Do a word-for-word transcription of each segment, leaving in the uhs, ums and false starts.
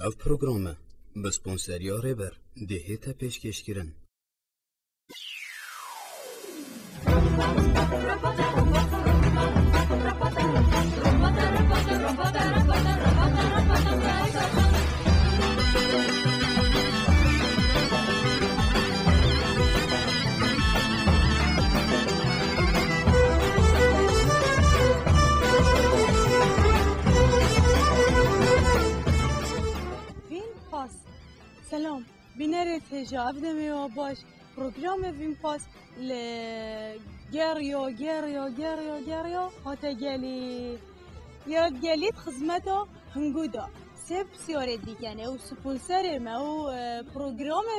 Ev programe bi sponseriya Rêber dihête pêşkêşkirin. Vîn pas. Selam. Bînerê hêja, ev demê wa baş. Programê Vîn Pas li geriya, geriya, geriya, geriya hate gelî. Ya gelî di xizmeta hingû de. Sê pisyarê dîkene û sponserê me û, e, programê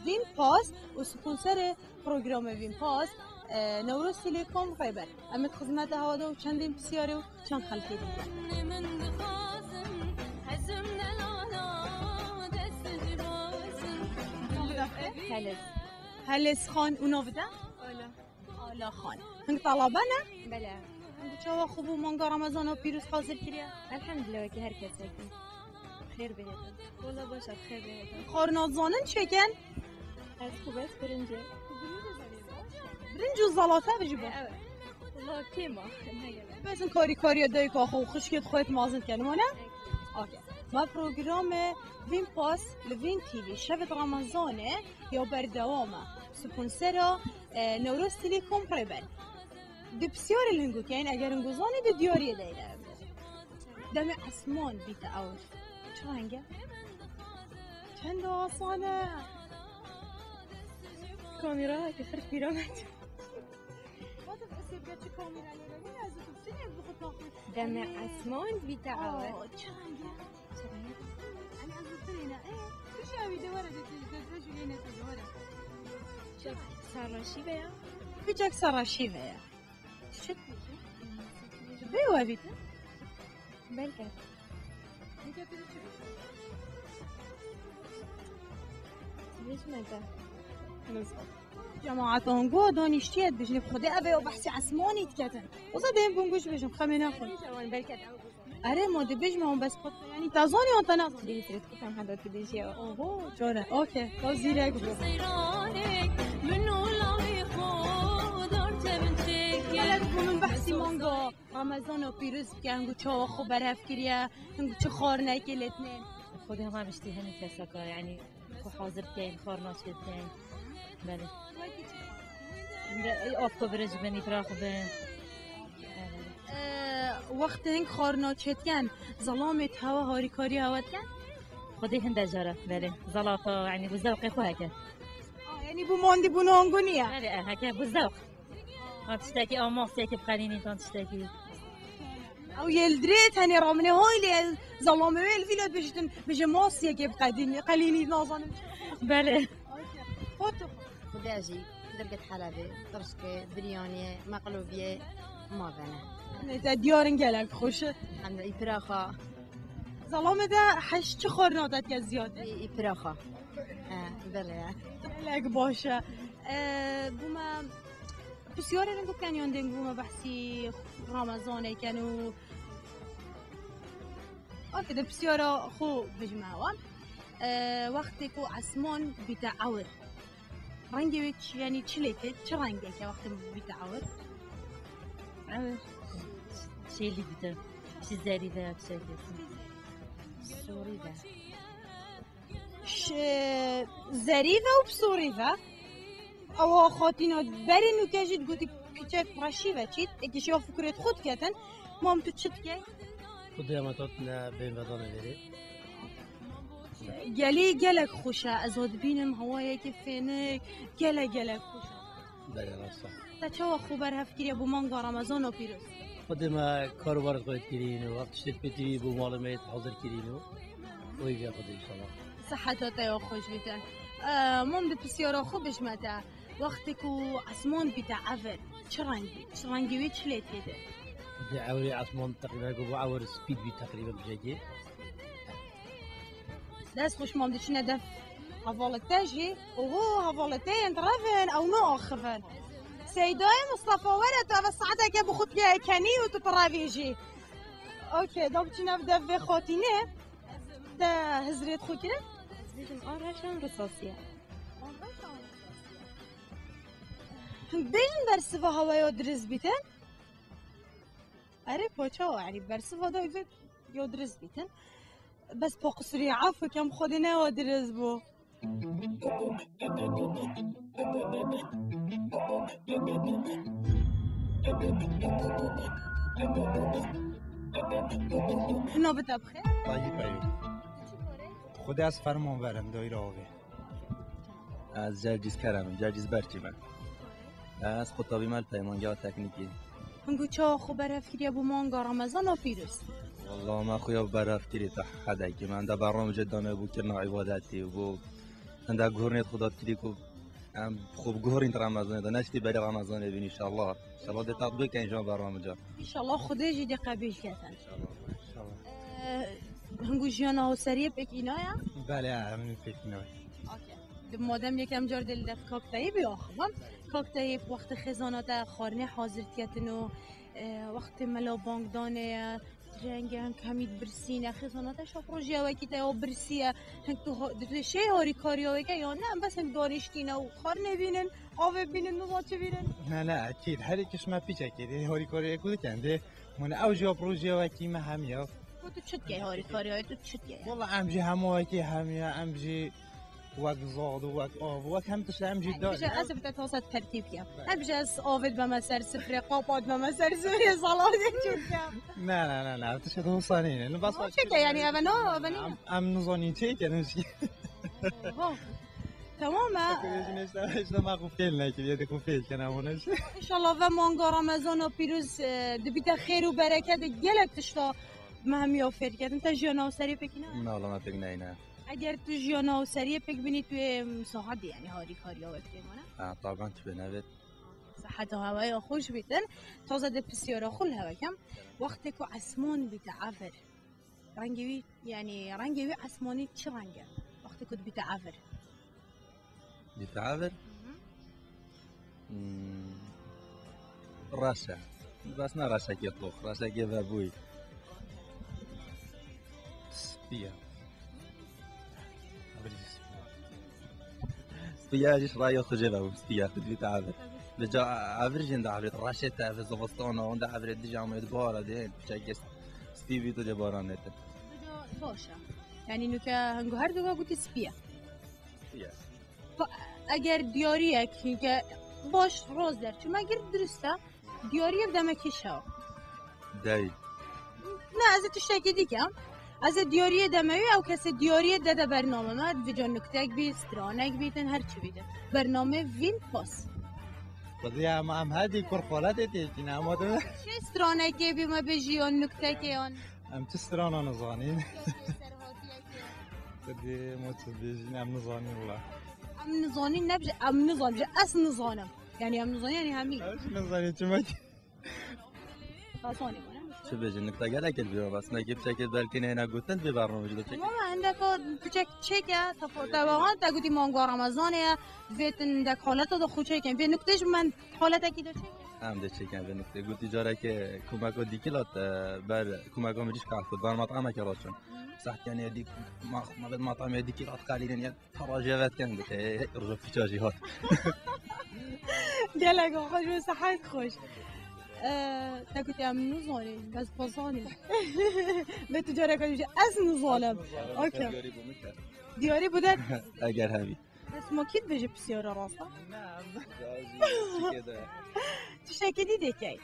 Vîn Pas û sponserê programê Vîn Pas, e, Newroz Telecom Rêber. Em ê di xizmeta hewa de û çendên pisyarê û çend xelkê dîtin. Helis. Helis Xan û navê te? Ala. Ala Xan. Hing talaba ne? Bele. Hing çawa xwe bû manga Remezana pîroz hazir kiriye? Elhamdülillah, wekî her kesekî. Xêr bihêtin. Wala baş e, xêr bihêtin. Xwarina zanin çêken? Ez xwe bes pirince. Birinc û zelata bijî bo. Evet. Wala kêma. Bes in karî karîya dayika xwe û xişkê xwe mezin dikin, wane? Okey. Ma programê Vîn Pas li Vîn T V şevê Remezanê ya berdewam e. Sponsera, e, Newroz Telecom Rêber. Di pisyarê li hingû keyin, eger hingû zanî di diyariyê de ye. Demê esman bîte ewr. Çi reng e? Çend asan e? Kamera ki xirf pîramet. Demê esman bîte ewr. Aa, çi reng e? Çi reng e? Em ez bi firê ne. Ê, tu jî ewî de were, de, de, de, de jî lê ne, de were. Çek serra şîve ya. Piçek serra şîve ya. Çi dibêjî? Bê wevî tu? Belke. Belke tu çi bêjî? Çi bêjî me te? Nizanim. Cemaat ango danîştiye dibêjin, Xwedê ev ê o behsî esmanî diketin. Oza dêm bûn guş bêjim, xemê nexwe. Belke. Erê, ma dibêjim, wan bes pat, yanî te zanî an te ne? Dî hesret kutan hada tu dibêjî ya. Oho, çore. Okey, to zîrek bû. Min û lawê xwe dar çevin çêkir. Gelek bû min behsî manga Remezana pîroz bike, hingu çawa xwe berhev kiriye, hingu çi xwarinekê lê dinên. Xwedê hema biştî hinî keseka, yanî xwe hazir bikeyin, xwarina çê bikeyin. Belê. Ê, afto bire ji benî bira xwe bin. Ee, wextê hing xwarina çêdiken, zelamê hewa harîkarî hewa diken? Xwedê hinde cara, belê. Zelata, yanî bu zewqê xwe heke. Aa, yanî bu mandî bûna ango niye? Belê, e, heke bu zewq. Ha, tiştekî, a masiyekî biqelînî, tan tiştekî. Ew yê li dirê tenê ramine, hay lê zelamê wê li vî lê bêjtin, bêje masiyekê biqedînî, qelînî, nazanim. Belê. Foto. Xwedê jî, dirgit Helebê, tirşkê, biryaniyê, meqlûbiyê, ma vene. Neyse, diyarên gelek xweş e. Em de îpira xwe. Zelamê de heş çi xwarina te dike ziyade? Î-, îpira xwe. He, belê. Gelek baş e. Ee, bûme Pisyarê ringo ken yan deng bûme behsî Ramazanê ken û. Okey, de pisyara xwe bijime wan. Ee, wextê ku esman bîte ewr. Rengê wê çi, yanî çi lê tê? Çi rengek e wextê bîte ewr? Ewr. Şêlî bîte. Çi zerî ve, çi sorî ve. Ş-, zerî ve û bi sorî ve. Ewa xatîna berê nûke jî digotî piçek reşî ve çît. Êkî şiya fikrêt xwe diketin. Mam tu çi dikey? Xwedê me tat ne bên vedanê verê. Gelî gelek xweş e. Ez dibînim hewayekî fênik. Gelek gelek xweş e. Belê, rast e. Te çawa xwe berhev kiriye bo manga Remezana pîroz? Xwedê me karobarê xwe kirîn û ev tiştê pêtî bû malê me yê hazir kirîn û wê viya Xwedê înşallah. Siheta te ya xweş bîte. Ee, mam di pisyara xwe bijme te. Wextê ku esman bîte ewr, çi reng bî? Çi rengê wê çi lê tê de? Di ewrê esman teqrîben ku bû ewr spî bî teqrîben bijekê. Dest xweş mam diçine dev hevalê te jî. Oho, hevalê te yên direvin, ew naaxivin. Seydayê Mistefa were tu eve saeteke bi xwe diye kenî û tu direvî jî. Okey, da biçine ev dev vê xatînê. Te hizrêt xwe kirin? Bêjin a reşan risasiye. Bêjin bersiva hewa yo dirist bîtin? Erê poça o, yani bersiva da vê yo dirist bîtin. Bes po qisirî, afû kem, Xwedê ne yo dirist bû. Navê te bi xêr? Tayyip Eyûp. Xwedê ez ferman verim, doyra avê. Ez Cercîs Kerem im, Cercîs Berçî me. Ez qutabî me li peymangeha teknîkî. Hingo çawa xwe berev kiriye bo manga Remezana pîroz? Walla me xwe ya berev kirî te hedekî. Me hinde bernameca dane bo kirina îbadetî û bo hinde guhurnê xwe da kirî ku em xwe biguhorîn di Remezanê de. Ne tiştî berî Remezanê bîn înşallah. Înşallah dê tatbîk kin ji bernameca. Înşallah Xwedê jî dê qebîl ketin. Înşallah. Înşallah. Ee, hingo jiyana hawseriyê pêk îna ye? Belê, em pêk îna ye. Okey. Di madem yekem car dê li def Kak Teyîbî axivim. Kak Teyîb wextê xêzana te xwarinê hazir diketin û, e, wextê mela bang danê ye, rengê hin kemî birsî ne. Xêzana te şap rojiya wekî te ya birsî ye. Hin tu ha-, tu şey harîkariya weke ya ne, em bes hin daniştîne û xwarinê bînin, avê bînin, niza çi bînin? Ne, ne, ekîd. Herî kişme pîçekê dê harîkariya ku dikin dê. Min ew jî ya projeya wekî me hemiya. Ku tu çi dikey harîkariya, tu çi dikey? Wala em jî hemû wekî hemiya, em jî wek zad û wek av, wek hem tişt em jî da. Bije ez bi te tasa tertîb kim. Her bije ez avê dibeme ser sifrê, qapa dibeme ser sifrê, salatê çêdikim. Ne, ne, ne, ne, ev tişt hûsa nîne. Ne, bas çêke yani, eve ne, eve nîne. Em, em nizanîn çêke, ne jî. Oho. Tamam e. Hêşta, hêşta me xwe fêl nekiriye, dê xwe fêl kene hûn. Înşallah ve manga Remezana pîroz, e, dibîte xêr û bereketê gelek tişta me hemiya fêr ketin. Te jiyana hawseriyê pêk îna? Na, wala me pêk neyne. Eger tu jiyana hawseriyê pêk bînî, tu yê misahibî, yani harîkariya we pê mane? Ha, taban tu bê nevêt. Seheta hewaya xweş bîtin. Taze dê pisyara xwe li hewe kem. Wextê ku esman bîte evir. Rengê wî, yani rengê wî esmanî çi reng e? Wextê ku dibîte evir. Dibîte evir? Hı hı. Hmm. Reş e. Bes ne reşekê tox, reşekê vebûyî. Spî ye. Evir jî spî ye. Spî ye, jî raya xwe jê vebûm, spî ye, tu dibîte evir. Li ca evir jî hinde evir, reşê te evir, zivistana, hinde evir, dija me di bahara dê, piçekê spî bî tu dê baran nete. Baş e. Yani nuke hingo her du gotî spî ye. Spî ye. Pa-, eger diyariyek hinke baş rast derçû me gir dirust e. Diyariyê demekî şew. Dey. Ne, ez ê tiştekî dî kem. Ez ê diyariyê demewî, ew kesê diyariyê de de bername me, vêca nuktek bî, stranek bîtin, her çi bîtin. Bername vîn pas. Xwedî em, em hedî kur xweletê têkîne, em ot. Çi stranekê bî me bêjî yan nuktekê yan? Em çi strana nizanîn? Xwedî em ot bêjîn, em nizanîn wila. Em nizanîn nebijî, em nizan, bijî ez nizanim. Yani em nizanîn, yani hemî. Em çi nizanîn, çimek. Nizanîn, wala. Çi bêjin, nikta gelek li bîra bas. Nekê piçekê belkî neyne gotin vê bernamê jî de çêke. Ama endeka piçek çêke, tefawte ve han, te gotî manga Remezanê ye, vê tin dek haleta de xwe çêkin. Vê nuktê jî men haletekî de çêke. Em dê çêkin vê nuktê. Gotî carekê kumeka dîkî lat, e, ber kumeka mirîşka xwe, ber mat'ameke raçin. Saht yani dî, ma, ma, mat'amê dîkî lat qalînin ya. Parajê vet ken gote, "Hey, roja piça jî hat." Gelek xweş û sehet xweş. Ee, te gotî em nizanîn, ez pezanî. Ve tu careka jî ez nizanim. Okey. Diyarî bû min ke. Diyarî bû de. Eger hevî. Ez ma kî dibêje pisyara rasta? Tiştekî dî dêkey.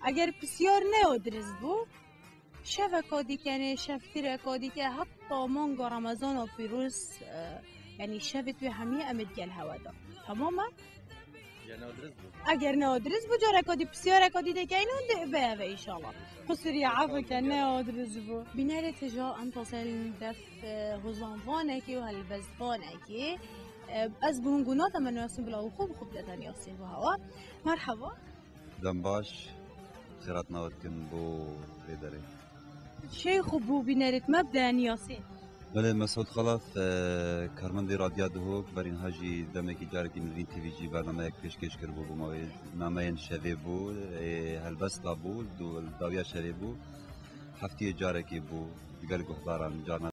Eger pisyar ne o dirist bû, şeveka dî kenê, şevtireka dî ke, heta manga Remezana pîroz, e, yani şevê tu yê hemiyê em ê digel hewe de. Tamam e? Eger ne o dirist bû, careka dî pisyareka dî dêkeyn û dê bê eve înşallah. Qusuriye, afû ke, ne o dirist bû. Bînerê tija em tasel def, e, hozanvanekî û helbestvanekî. E, ez bi hûn guna te me niyasîn bila û xwe bi xwe bide te niyasîn bi hewa. Merhaba. Dem baş, xêrat navê dikin bo vê derê. Çê xwe bo bînerêt me bide niyasîn. Belê, Mesûd Xelef, e, karmendê Radya Duhok, berî niha jî demekî carekî Nivîn T V jî bernameyek pêşkêş kiribû bo me wê. Nameyên şevê bû, ê helbesta bû, du-, dawiya şevê bû. Heftiyê carekê bû, digel guhdaran carna